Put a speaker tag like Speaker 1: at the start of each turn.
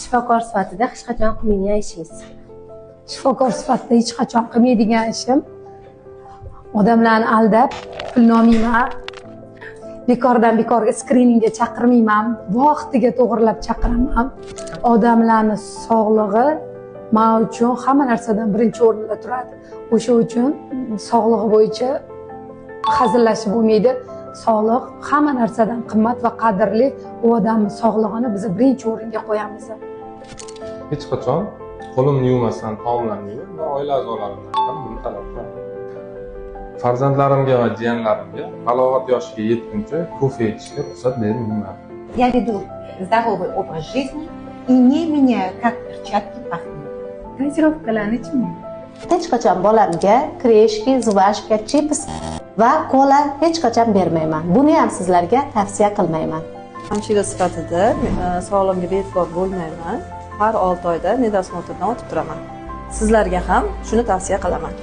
Speaker 1: Shifokor sifatida hech qachon qilmaydigan ishingiz?
Speaker 2: Shifokor sifatida hech qachon qilmaydigan ishim: odamlarni aldab pulni olmayman, bekordan bekorga skriningga chaqirmayman, vaqtiga to'g'irlab chaqiraman. Odamlarni sog'lig'i man uchun hamma narsadan birinchi o'rinda turadi. O'sha uchun sog'lig'i bo'yicha hazillashib bo'lmaydi. Sog'liq hamma narsadan qimmat va qadrli. U odamni sog'lig'ini biz birinchi o'ringa qo'yamiz.
Speaker 3: Hech qachon qo'limni yuvmasdan taomlanmayman va oila a'zolarimdan ham buni talab qilaman. Farzandlarimga va jiyanlarimga balog'at yoshiga yetguncha kofe ichishga ruxsat bermayman.
Speaker 4: Я веду здоровый образ жизни и не меняю, как перчатки, партнера.
Speaker 2: Газировка larni ichmayman.
Speaker 5: Hech qachon bolamga кириешки, жвачка, chips va kola hech qachon bermayman. Buni ham sizlarga tavsiya qilmayman.
Speaker 6: Hamshira sifatida sog'lig'imga bee'tibor bo'lmayman. Har 6 oyda медосмотр dan o'tib turaman. Sizlarga ham shuni tavsiya qilaman.